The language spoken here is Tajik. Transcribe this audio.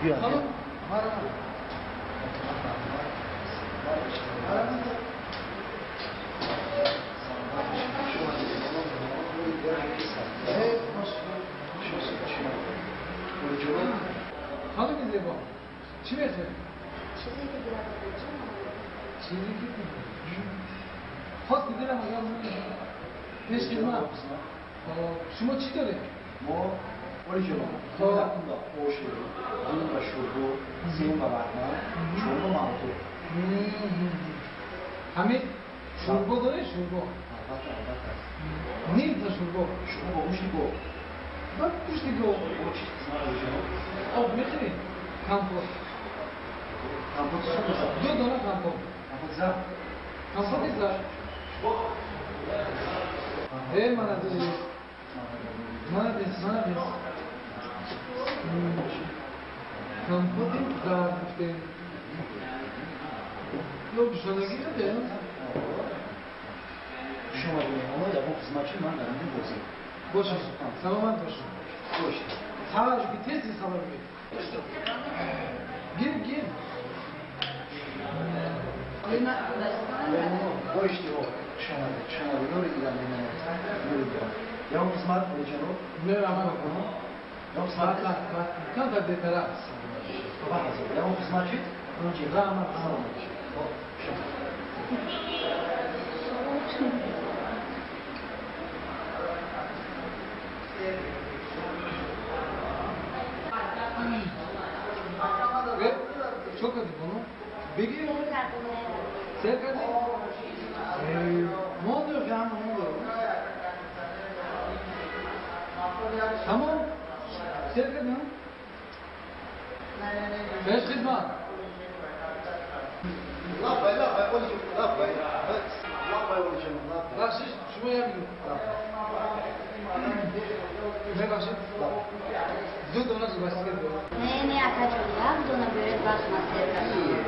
بیا. خانم زیبا چی میخوای؟ چیزی که دلم چیزی که خواست دلم اگر پیش خدمت. شما چی داره؟ ما 오리지널, 콩나물, 오시, 눈과 슈고, 새우가 많아, 좋은 마음도. همین شوربا داره شوربا. 맞다, 맞다. نیم تا شوربا. شوربا گوشتی. بعد گوشتی گو. آب میخوری؟ کمپوت. کمپوت شوربا. دو دانه کمپوت. کمپوت زرد. کمپوت زرد. ای молодец. Молодец, молодец. Компоти زرد گفته. لو شنگی داده. شما بگید در خدمت من دارم بازی. باشه. سلامت باشی. باشه. خبر که تیزی خبر بگیر. گیر گیر. باشه. شما شما نور دیدم نور دیدم. یا قسمت اوریجینال. نه رحمت کنم. یا قسمت کم تا بهتره. یا قسمت چی؟ اونجا رحمت سلام. Ve çok acı bunu. بگیر. سر کردی؟ Ne oluyor ya? Ne oluyor? Tamam. سر کردی؟ پیش خدمت. بخشش شما یه میگم. ببخشید. دو دونه باسکت. نه نه آقا جون، یک دونه برد باز ما سر کردیم.